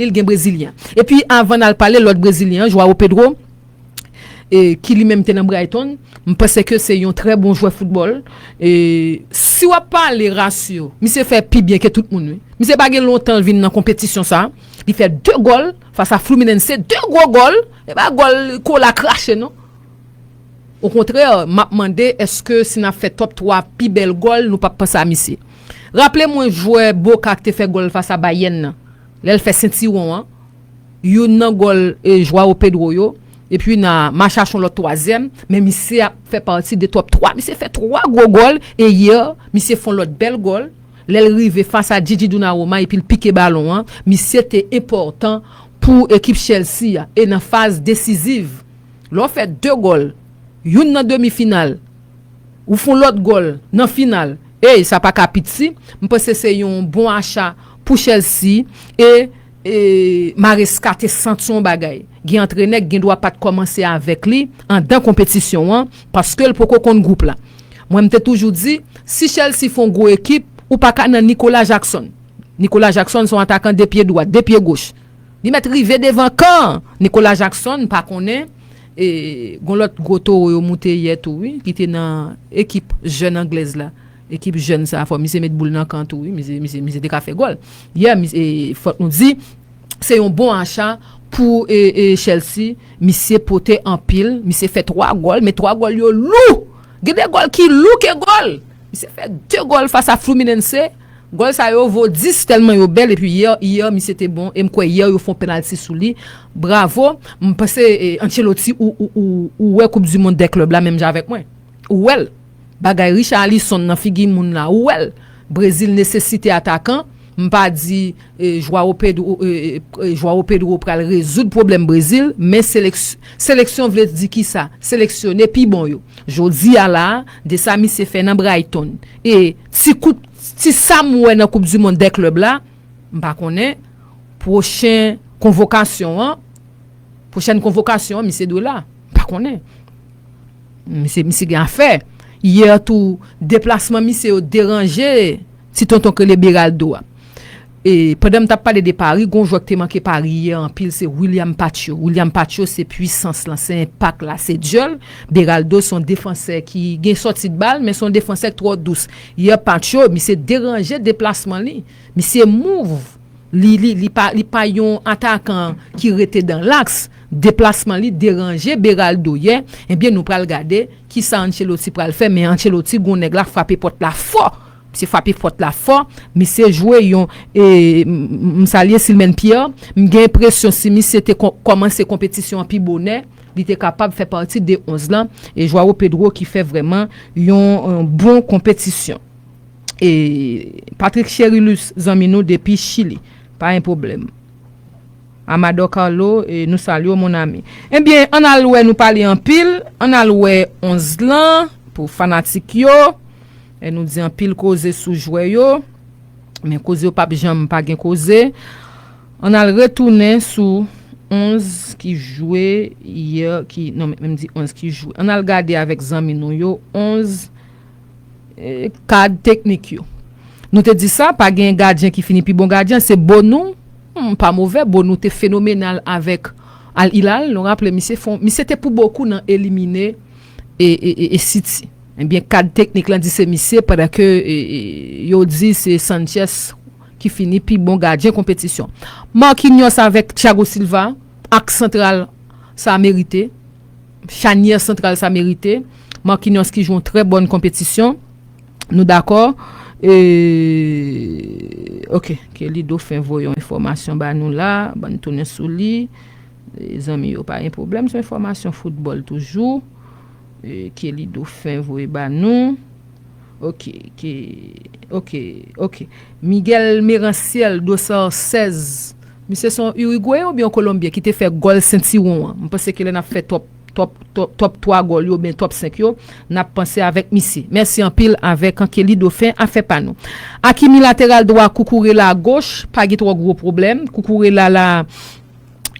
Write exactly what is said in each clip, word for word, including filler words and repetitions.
li, l gen brezilyen. Epi, anvan n al pale lòt brezilyen an, Joao Pedro, e, ki li menm te nan Brighton, m panse ke se yon trè bon jwè foutbòl. E, si w ap pale rasyo, misye fè pi byen ke tout moun, wi. Misye pa gen lontan l vin nan konpetisyon sa. Li fè de gòl fas a Fluminense, de gwo gòl. E pa gòl kola krache, non. Okontrè, m ap mande, èske si n ap fè top twa pi bèl gòl, nou p ap panse a misye? Raple mwen jwè Boca ki te fè gòl fas a Bayern nan. Lè l fè sentiwon an, youn nan gòl, e, Joao Pedro yo, epi n a machachon lòt twazyèm, men misye ap fè pati de top twa. Misye fè twa gwo gòl, e yè, misye fè yon lòt bèl gòl. Lè l rive fas a Gigi Donnarumma, epi l pike balon an, misye te enpòtan pou ekip Chelsea a, e nan faz desiziv. Lè w fè de gòl, youn nan demi final, ou fè yon lòt gòl nan final, ey, sa pa ka piti. M panse se yon bon acha pou Chelsea, e, e Maresca te santi yon bagay. Gen antrenè k gen dwa pa t kòmanse avèk li anndan konpetisyon an, paske l poko konn gwoup la. Mwen, m te toujou di, si Chelsea fè yon gwo ekip, ou pa ka nan Nicolas Jackson. Nicolas Jackson se yon atakan de pye dwat, de pye goch. Li mèt rive devan kan Nicolas Jackson, pa konnen. E gon lòt gwo towo yo moute yè tou, wi, ki te nan ekip jèn anglèz la. Ekip jèn sa, fò misye met boul nan kan tou, wi. Misye, misye, misye te ka fè gòl. Yè, misye, e, fòk nou di, se yon bon acha pou, e, e, Chelsea. Misye pote anpil, misye fè twa gòl, men twa gòl yo lou. Gen de gòl ki lou ke gòl. Misye fè de gòl fas a Fluminense. Gòl sa yo vo dis tèlman yo bèl, epi yè, yè, misye te bon, e m kwè yè yo fè yon penalti sou li. Bravo. M panse, e, Ancelotti, ou, ou, ou, ou wè Koup di Mond dè klèb la menm jan avèk mwen. Ou wè l. Bagay Richarlison nan figi moun la, ou wè l. Brezil nesesite atakan. M pa di, e, Joao Pedro, e, e, e, Joao Pedro pral rezoud pwoblèm Brezil, men seleks-, seleksyon vle di kisa? Seleksyone pi bon yo. Jodi a la, de sa misye fè nan Brighton, e ti kout, ti sa m wè nan Koup di Mond dè klèb la, m pa konnen, pwochen konvokasyon an, pwochèn konvokasyon an, misye dwe la. M pa konnen. Misye, misye gen afè. Yè tou, deplasman misye yo deranje ti tonton k rele Beraldo a. E pandan m t ap pale de Paris, gon jwè k te manke Paris yè anpil, se William Pacho. William Pacho se pwisans lan, se enpak la, se dyòl. Beraldo se yon defansè ki gen sòti de bal, men se yon defansè k twò dous. Yè Pacho, misye deranje deplasman li. Misye move. Li, li, li pa, li pa yon atakan ki rete dan laks. Deplasman li deranje Beraldo yè. Ebyen, nou pral gade kisa Ancelotti pral fè, men Ancelotti gon nèg la frape pòt la fò. Misye frape pòt la fò, misye jwe yon, e, m, m, m salye Silmen Pierre, m gen enpresyon si misye te kon-, kòmanse konpetisyon an pi bonè, li te kapab fè pati de onz lan, e Joao Pedro ki fè vrèman yon, yon bon konpetisyon. E Patrick Cherilus, zanmi nou depi Chili. Pa gen pwoblèm. Amador Carlo, e nou salye w, mon ami. Ebyen, ann al wè nou pale anpil, ann al wè onz lan pou fanatik yo. E nou di anpil koze sou jwè yo. Men koze yo p ap janm pa gen koze. Ann al retounen sou onz ki jwe yè, ki, non, men m di onz ki jwe. Ann al gade avèk zanmi nou yo, onz, e, kad teknik yo. Nou te di sa, pa gen gadyen ki fini pi bon gadyen, se Bonou. Hmm, pa movè, Bonou te fenomenal avèk Al Hilal. Nou raple, misye fon, misye te pou bokou nan elimine e, e, e, e City. Ebyen, kad teknik lan di se misye, pandan ke, e, e, yo di se Sanchez ki fini pi bon gadyen konpetisyon. Marquinhos avèk Thiago Silva, aks santral sa merite. Chanyè santral sa merite. Marquinhos ki jwe yon trè bòn konpetisyon. Nou dakò? E, ok, Kelly Dauphin voye yon enfòmasyon ba nou la. Ban n tounen sou li. E, zanmi yo, pa gen pwoblèm, se enfòmasyon foutbòl toujou. E, Kelly Dauphin voye ba nou. Ok, ke, ok, ok. Miguel Meranciel, dosar sèz. Misye se yon Irigweyen oubyen yon Kolonbyen ki te fè gòl sentiwon an? M panse ke lè n ap fè top, top, top, top twa gòl yo oubyen top senk yo, n ap panse avèk misye. Mèsi anpil avèk Kelly Dauphin, afè pa nou. Hakimi lateral dwa, Cucurella a goch, pa gen twò gwo pwoblèm. Cucurella la,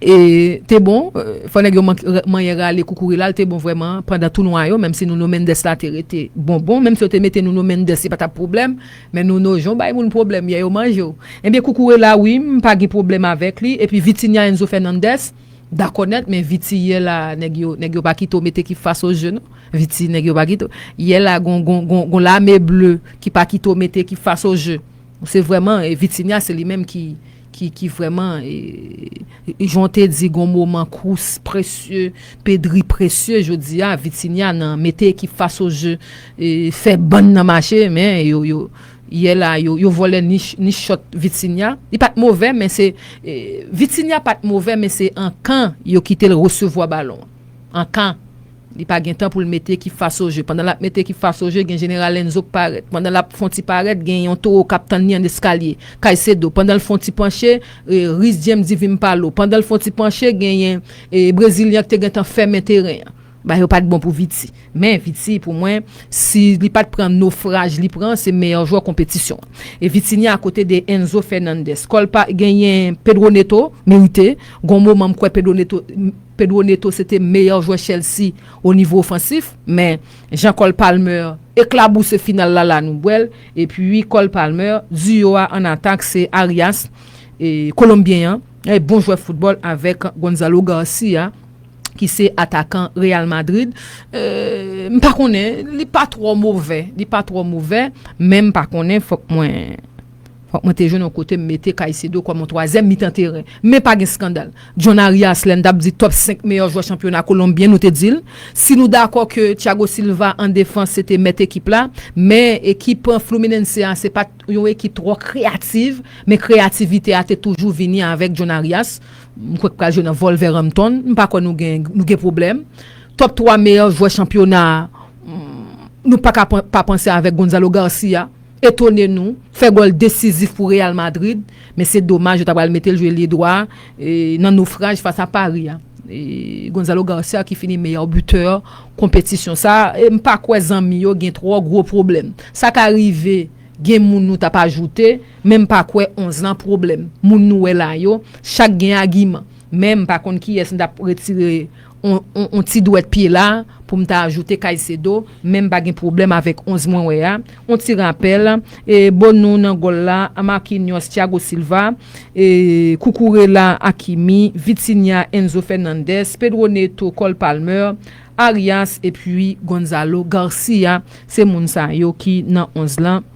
E te bon, fò nèg yo manyen rale Kukurela, l te bon vrèman pandan tounwa yo, menm si Nuno Mendes la te rete bonbon, menm si yo te mete Nuno Mendes, se pa t ap pwoblèm, men Nuno, jan w bay moun pwoblèm, yè yo manje w. Ebyen, Kukurela, wi, m pa gen pwoblèm avèk li, epi Vitinha, Enzo Fernandez, dakò nèt, men Viti, yè la, nèg yo, nèg yo pa kite w mete ekip fas o je, non. Viti, nèg yo pa kite w. Yè la, gon, gon, gon, gon lame ble ki pa kite w mete ekip fas o je. Se vrèman, e, Vitinha, se li menm ki, ki, ki vrèman, e, jan w te di, gon moman Kroos presye, Pedri presye, jodi a, Vitinha nan mete ekip fas o je, e, fè bann nan mache, men yo, yo, yè la, yo, yo vòlè ni, ni chòt Vitinha. Li pa t move, men se, e, Vitinha pa t move, men se an kan yo kite l resevwa balon an. An kan. Li pa gen tan pou l mete ekip fas o je. Pandan l ap mete ekip fas o je, gen Jeneral Enzo k parèt. Pandan l ap fè yon ti parèt, gen yon towo k ap tann li an eskalye. Caicedo. Pandan l fè yon ti panche, e, Reece James di vin pale w. Pandan l fè yon ti panche, genyen, e, Brezilyen k te gentan fèmen teren an. Bagay yo pa t bon pou Viti. Men Viti, pou mwen, si li pa t pran nofraj li pran, se meyè jwè konpetisyon an. E Vitinha akote de Enzo Fernandez. Kòl pa genyen Pedro Neto, merite. Gon moman m kwè Pedro Neto, Pedro Neto se te meyè jwè Chelsea o nivo ofansif, men jan Cole Palmer eklabouse final la, la nou bwè l, epi Cole Palmer, duo a an atak se Arias, e, kolonbyen an, e, bon jwè foutbòl avèk Gonzalo Garcia, ki se atakan Real Madrid. E, m pa konnen, li pa twò move, li pa twò move, men m pa konnen, fòk mwen Fòk mwen te jwenn yon kote m mete Caicedo kòm yon twazyèm mitan teren. Men pa gen eskandal. John Arias, lè n t ap di top senk meyè jwè chanpyona kolonbyen, nou te di l. Si nou dakò ke Thiago Silva an defans se te mèt ekip la, men ekip Fluminense a se pa t yon ekip twò kreyativ, men kreyativite a te toujou vini avèk John Arias. M kwè k pral jwe nan Wolverhampton. M pa kwè nou gen, nou gen pwoblèm. Top twa meyè jwè chanpyona a, nou pa ka pa panse avèk Gonzalo Garcia. Etone nou, fè gòl desizif pou Real Madrid, men se domaj yo ta pral mete l jwe lye dwa, e, nan nofraj fas a Paris a. E, Gonzalo Garcia ki fini meyè bitè konpetisyon sa, e m pa kwè zanmi yo gen twò gwo pwoblèm. Sa ka rive, gen moun nou t ap ajoute, men m pa kwè onz lan pwoblèm. Moun nou wè la yo, chak gen agiman. Men m pa konn kiyès m t ap retire on, on, on ti dwèt pye la pou m ta ajoute Caicedo, men m pa gen pwoblèm avèk onz mwen wè a. On ti rapèl, e, Bonou nan gòl la, Marquinhos, Thiago Silva, e, Cucurella, Hakimi, Vitinha, Enzo Fernandez, Pedro Neto, Cole Palmer, Arias epi Gonzalo Garcia. Se moun sa yo ki nan onz lan.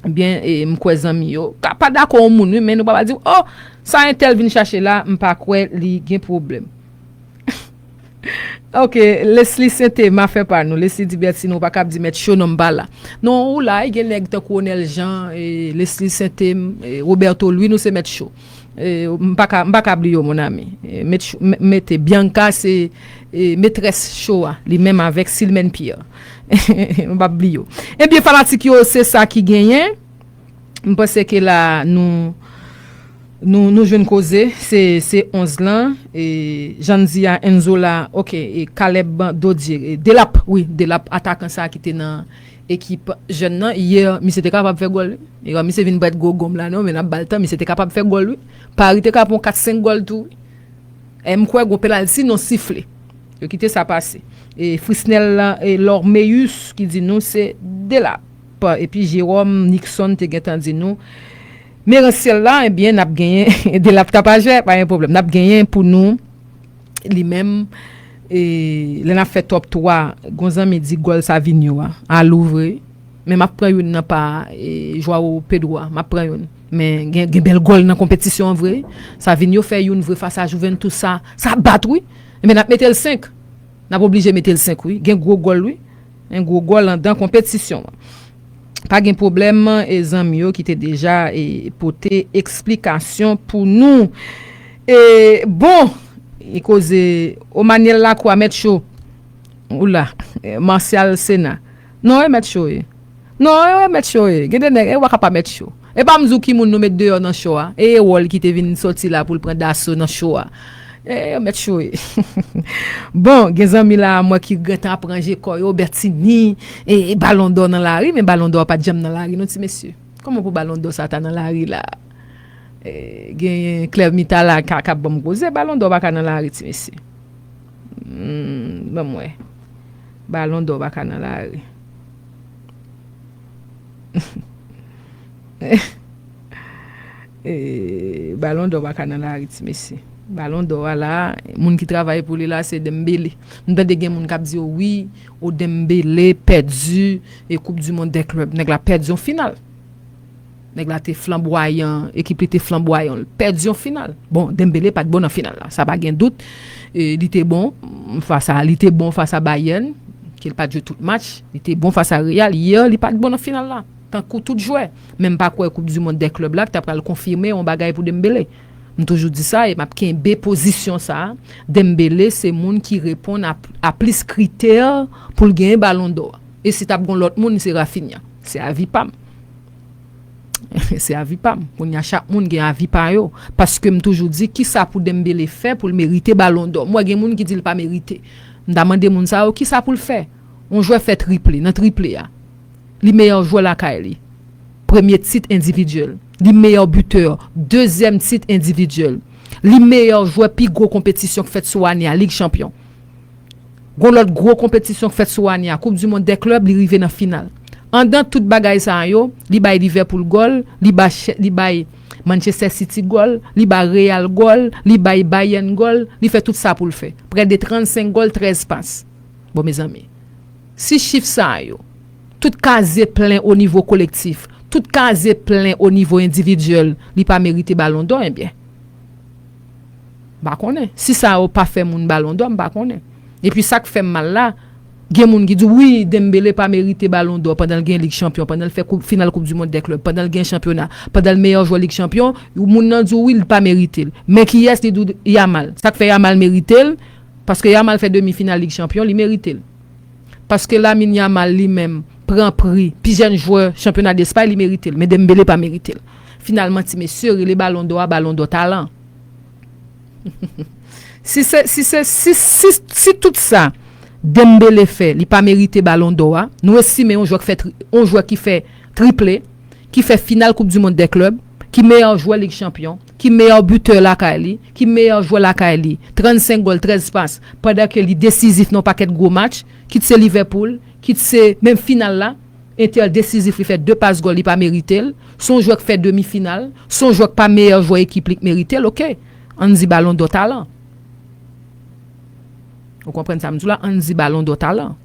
Byen, e, m kwè zanmi yo ka pa dakò yon moun, wi, men nou pa pral di, oh, sa entèl vin chache la, m pa kwè li gen pwoblèm. Ok, Leslie Sente, m a fè pa nou. Leslie di Bertino, ou pa kab di mèt cho non m pa la. Non, ou la, e gen nèg tankou Onel Jean, e, Leslie Sente, e, Roberto Louis, nou se mèt cho. E, m pa ka, m pa ka bliye w, mon ami. E, mèt cho, m-, mete Bianca, se, e, metrès cho a, li menm avèk Silmène Pierre. M p ap bliye w. Ebyen, fanatik yo, se sa ki genyen. M panse ke la, nou, nou, nou jwenn koze. Se, se onz lan. E, jan n di a, Enzo la, ok, e Caleb Dodier, e Delap, wi, Delap, atakan sa ki te nan ekip jèn nan. Yè, misye te kapab fè gòl, wi. E, misye vin prèt gwo gonm la, non, men n ap ba l tan, misye te kapab fè gòl, wi. Paris te ka pran kat senk gòl tou, wi. E m kwè gon penalti non sifle. Yo kite sa pase. E Frisnel, e, Lormeus ki di nou se Delap. Epi Jérôme Nixon te gentan di nou, Meransyèl la, ebyen, n ap genyen, Delap ta pa jwe, pa gen pwoblèm. N ap genyen pou nou, li menm, e, lè n ap fè top twa, gon zanmi di gòl Savinho a, a louvri. Men m ap pran youn nan pa, e, Joao Pedro a. M ap pran youn. Men gen, gen bèl gòl nan konpetisyon an vre. Savinho fè youn vre fas a Juventus sa. Sa bat wi. Ebyen n ap mete l senk. N ap oblije mete l senk wi. Gen gwo gòl wi. Gen gwo gòl anndan konpetisyon an. Pa gen pwoblèm, e, zanmi yo ki te deja, e, pote eksplikasyon pou nou. E, bon, e koze Omaniel Lacroix mèt cho. Ou la, e, Martial Sena. Non, e mèt cho ye. Non, e, e mèt cho ye. Gen de nèg, e w a ka pa mèt cho. E pa m di w ki moun nou met deyò nan cho a. E, e Ewòl ki te vin sòti la pou l pran daso nan cho a. E, e mèt cho ye. Bon, gen zanmi la, mwen ki gentan ap ranje kò yo, Bertini, e, e Balon dò nan lari, men Balon dò pa t janm nan lari, non, ti mesye. Kòman pou Balon dò sa ta nan lari la? Genyen klèb mita la ka, k ap ban m koze. Balon dò pa ka nan lari, ti mesye. Hmm, ban m wè. Balon dò pa ka nan lari. E, Balon dò pa ka nan lari, ti mesye. Balon dò a la, moun ki travay pou li la, se Dembélé. M tande gen moun k ap di, wi, o Dembélé pèdi e Koup di Mond dè klèb. Nèg la pèdi yon final. Nèg la te flanbwayan, ekip li te flanbwayan, l pèdi yon final. Bon, Dembélé pa t bon nan final la, sa pa gen dout. E, li te bon fas a, li te bon fas a Bayern, ke l pa t jwe tout match. Li te bon fas a Real. Yè, li pa t bon nan final la. Tankou tout jwè. Men m pa kwè Koup di Mond dè klèb la ki ta pral konfime yon bagay pou Dembélé. M toujou di sa e m ap kenbe pozisyon sa a. Dembélé se moun ki reponn a, a plis kritè pou l genyen Balon dò a. E si t ap gon lòt moun, se Raphinha. Se avi pa m. Se avi pa m. Kounye a, chak moun gen avi pa yo. Paske m toujou di, kisa pou Dembélé fè pou l merite Balon dò? M wè gen moun ki di l pa merite. M ta mande moun sa yo, kisa pou l fè? Yon jwè fè triple, nan triple a. Li meyè jwè lakay li. Premye tit endividyèl. Li meyè bitè. Dezyèm tit endividyèl. Li meyè jwè pi gwo konpetisyon k fèt sou ane a, Lig Chanpyon. Gon lòt gwo konpetisyon k fèt sou ane a, Koup di Mond dè klèb, li rive nan final. Andan tout bagay sa a yo, li bay Liverpool gòl, li bay, Che- li bay Manchester City gòl, li bay Real gòl, li bay Bayern gòl, li fè tout sa pou l fè. Prè de trannsenk gòl, trèz pas. Bon, mezanmi, si chif sa a yo, tout kaze plen o nivo kolektif, tout kaze plen o nivo endividyèl, li pa merite Balon dò, ebyen, m pa konnen. Si sa yo pa fè moun Balon dò, m pa konnen. Epi sa k fè m mal la, gen moun ki di, wi, Dembélé pa merite Balon dò pandan l gen Lig Chanpyon, pandan l fè koup, final Koup di Mond dè klèb, pandan l gen chanpyona, pandan l meyè jwè Lig Chanpyon, moun nan di, wi, li pa merite l. Men kiyès li di w? Yamal. Sa k fè Yamal merite l? Paske Yamal fè demi final Lig Chanpyon, li merite l. Paske Lamine Yamal li menm pran pri pi jèn jwè chanpyona d Espay, li merite l. Men Dembélé pa merite l. Finalman, ti mesye, rele Balon dò a Balon dò talan. Si se, si se, si, si, si tout sa Dembélé fè, li pa merite Balon dò a, nou estime yon jwè ki fè tri- yon jwè ki fè triple, ki fè final Koup di Mond dè klèb, ki meyè jwè Lig Chanpyon, ki meyè bitè lakay li, ki meyè jwè lakay li, trannsenk gòl, trèz pas, pandan ke li desizif nan yon pakèt gwo match, kit se Liverpool, kit se menm final la, Inter desizif, li fè de pas gòl, li pa merite l. Se yon jwè k fè demi final, se yon jwè k pa meyè jwè ekip li k merite l, oke. Ann di Balon dò talan. Ou konprann sa m di w la? Ann di Balon dò talan.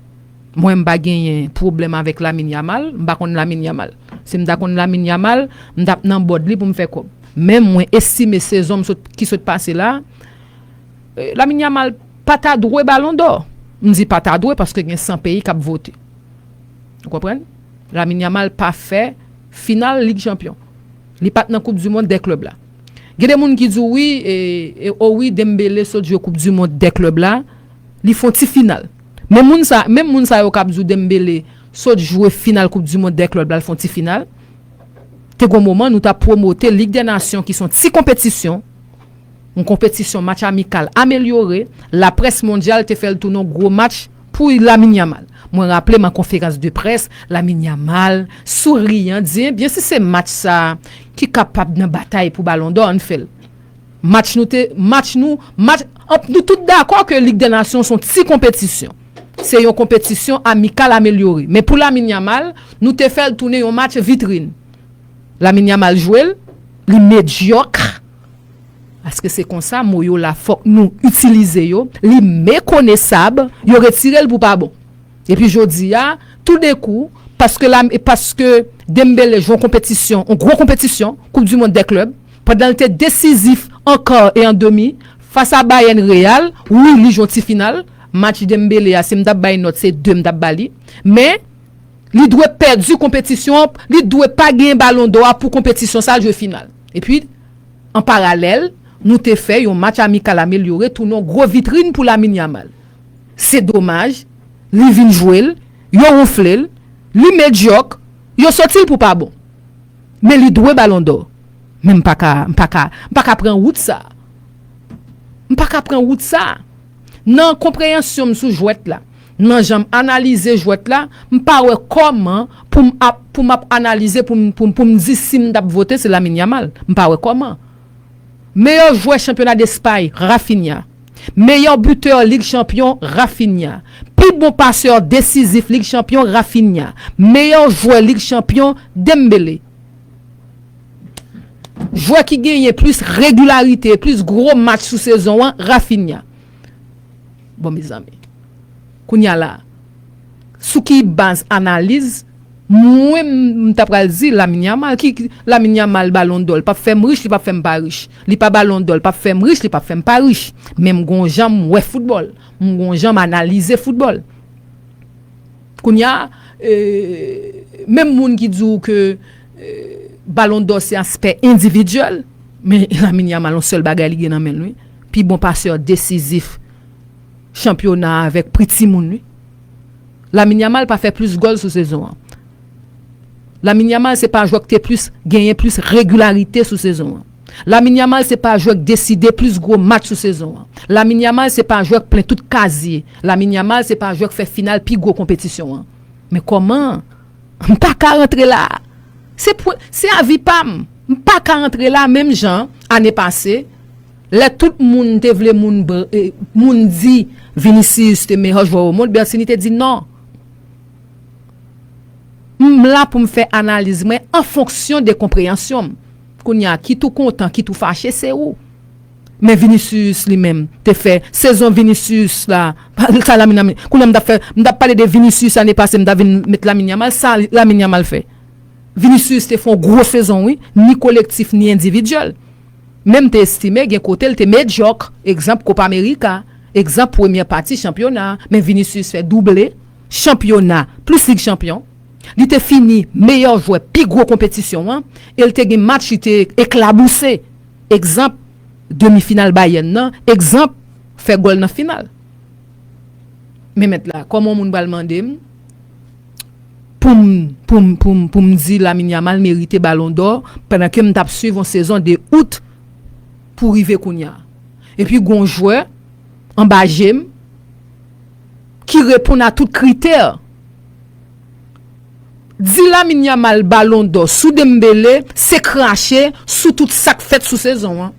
Mwen, m pa genyen pwoblèm avèk Lamine Yamal, m pa konn Lamine Yamal. Si m ta konn Lamine Yamal, m t ap nan bòd li pou m fè kòb. Men mwen estime sezon m sot, ki sot pase la, eh, Lamine Yamal pa ta dwe Balon dò. M di pa ta dwe paske gen san peyi k ap vote. Ou konprann? Lamine Yamal pa fè final Lig Chanpyon. Li pa t nan Koup di Mond dè klèb la. Gen de moun ki di w, wi, e, e, o wi, Dembélé sot jwe Koup di Mond dè klèb la, li fè yon ti final. Men moun sa, menm moun sa yo k ap di w Dembélé sot jwe final Koup di Mond dè klèb la, l fè yon ti final. Te gon moman nou t ap pwomote Lig dè Nasyon ki se yon ti konpetisyon, yon konpetisyon match amikal amelyore, laprès mondyal te fè l tounen yon gwo match pou Lamine Yamal. Mwen raple m an konferans de près, Lamine Yamal, souriyan, di, ebyen, si se match sa a ki kapab nan batay pou Balon dò, ann fè l. Match nou te, match nou, match, an- nou tout dakò ke Lig dè Nasyon se yon ti konpetisyon. Se yon konpetisyon amikal amelyore. Men pou Lamine Yamal, nou te fè l tounen yon match vitrin. Lamine Yamal jwe l, li medyòk. Paske se konsa mo yo la fòk nou itilize yo. Li mekonesab, yo retire l pou pa bon. Epi jodi a, toudenkou, paske la, paske Dembélé jwe yon konpetisyon, yon gwo konpetisyon, Koup di Mond dè klèb, pandan l te desizif an kar e an demi, fas a Bayern Real, wi, li jwe yon ti final, match Dembélé a, si m t ap bay nòt, se de m t ap ba li. Men, li dwe pèdi konpetisyon an, li dwe pa genyen Balon dò a pou konpetisyon sa a jwe final. Epi, an paralèl, nou te fè yon match amikal amelyore, tounen yon gwo vitrin pou Lamine Yamal. Se domaj, li vin jwe l, yo wonfle l, li medyòk, yo soti l pou pa bon. Men li dwe Balon dò. Men m pa ka, m pa ka, m pa ka pran wout sa. M pa ka pran wout sa. Nan konpreyansyon m sou jwèt la, nan jan m analize jwèt la, m pa wè kòman pou m ap, pou m ap analize, pou m, pou m, pou m di si m t ap vote, se Lamine Yamal. M pa wè kòman. Meyè jwè chanpyona Despay, Raphinha. Meyè bitè Lig Chanpyon, Raphinha. Pi bon pasè desizif Lig Chanpyon, Raphinha. Meyè jwè Lig Chanpyon, Dembélé. Jwè ki genyen plis regilarite, plis gwo match sou sezon an, Raphinha. Bon, mezanmi. Kounye a la, sou ki baz analiz, mwen, m, m ta pral di Lamine Yamal, ki, ki, Lamine Yamal Balon dò, li p ap fè m rich, li p ap fè m pa rich. Li pa Balon dò, li p ap fè m rich, li p ap fè m pa rich. Men m gon jan m wè foutbòl. M gon jan m analize foutbòl. Kounye a, e, menm moun ki di w ke, e, Balon dò se aspè endividyèl, men Lamine Yamal yon sèl bagay li gen nan men l, wi. Pi bon pasè desizif chanpyona a avèk pri timoun, wi. Lamine Yamal pa fè plis gòl sou sezon an. Lamine Yamal se pa jwè ki te plis genyen plis regilarite sou sezon an. Lamine Yamal se pa jwè ki deside plis gwo match sou sezon an. Lamine Yamal se pa jwè ki plen tout kazye. Lamine Yamal se pa jwè ki fè final pi gwo konpetisyon an. Men kòman? M pa ka rantre la. Se pwen, se avi pa m. M pa ka rantre la menm jan ane pase, lè tout moun te vle moun br-, eh, moun di Vinicius te meyè jwè o mond, Bertini te di non. M la pou m fè analiz mwen an fonksyon de konpreyansyon m. Kounye a, kit ou kontan, kit ou fache, se ou. Men Vinicius li menm te fè sezon Vinicius la, sa Lamine Yamal. Kounye a m t ap fè, m t ap pale de Vinicius ane pase, m t ap vin met Lamine Yamal, sa Lamine Yamal fè. Vinicius te fè yon gwo sezon, wi, ni kolektif, ni endividyèl. Men m te estime gen kote l te medyòk, egzanp Copa America, egzanp premyè pati chanpyona, men Vinicius fè double, chanpyona, plis Lig Chanpyon. Li te fini meyè jwè pi gwo konpetisyon an, e l te gen match li te eklabouse, egzanp demi final Bayern nan, egzanp fè gòl nan final. Men mèt la, kòman yon moun pral mande m pou m, pou m, pou m, pou m di Lamine Yamal merite Balon dò pandan ke m t ap swiv yon sezon de out pou rive kounye a? Epi gon jwè anba je m ki reponn a tout kritè. Di Lamine Yamal Balon dò sou Dembélé, se krache sou tout sa k fèt sou sezon an.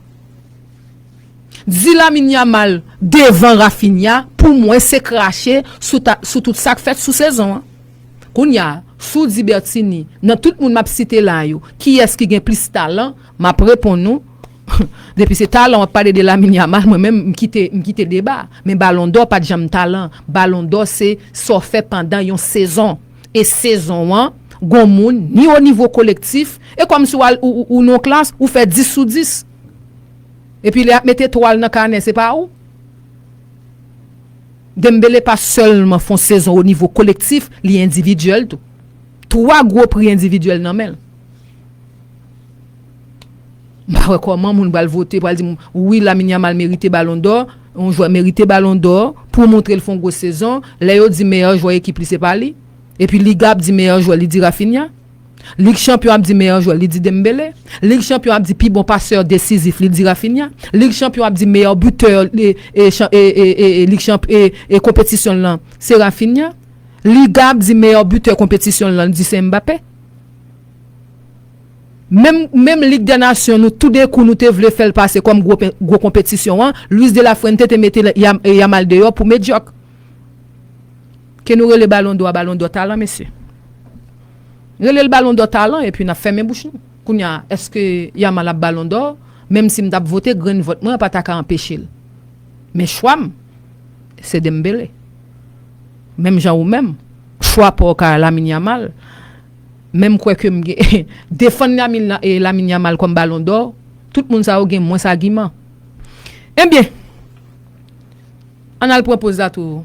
Di Lamine Yamal devan Raphinha, pou mwen se krache sou ta, sou tout sa k fèt sou sezon an. Kounye a, si w di Bertini, nan tout moun m ap site la yo, kiyès ki gen plis talan, m ap reponn ou. Depi se talan w ap pale de Lamine Yamal, mwen menm m kite, m kite deba. Men Balon dò pa t janm talan. Balon dò se sa w fè pandan yon sezon. E sezon an, gon moun, ni o nivo kolektif, e kòmsi w al, ou, ou, ou nan yon klas, ou fè dis sou dis. Epi lè y ap mete twal nan kanè, se pa ou. Dembélé pa sèlman fè yon sezon o nivo kolektif, li endividyèl tou. Twa gwo pri endividyèl nan men l. M pa wè kòman moun pral vote, pral di m, wi, Lamine Yamal merite Balon dò, yon jwè merite Balon dò, pou montre l fè yon gwo sezon, lè yo di meyè jwè ekip li, se pa li. Epi Liga ap di meyè jwè, li di Raphinha. Lig Chanpyon ap di meyè jwè, li di Dembélé. Lig Chanpyon ap di pi bon pasè desizif, li di Raphinha. Lig Chanpyon ap di meyè bitè, e, e, chan-, e, e, e, e, Lig Chanp-, e, e, konpetisyon l lan, se Raphinha. Liga ap di meyè bitè konpetisyon l lan, li di se Mbappé. Menm, menm Lig dè Nasyon, nou, toudenkou, nou te vle fè l pase kòm gwo pe-, gwo konpetisyon an, Luis de la Fuente te mete Yam-, Yamal deyò pou medyòk. Ke nou rele Balon dò a Balon dò talan, mesye. Rele l Balon dò talan, epi n ap fèmen bouch nou. Kounye a, èske Yamal ap Balon dò? Menm si m t ap vote, grenn vòt mwen an pa ta ka anpeche l. Men chwa m, se Dembélé. Menm jan ou menm, chwa pa w ka Lamine Yamal. Men m kwè ke m gen, defann Lamine, e Lamine Yamal kòm Balon dò, tout moun sa yo gen mwens agiman. Ebyen, ann al pran poz la tou,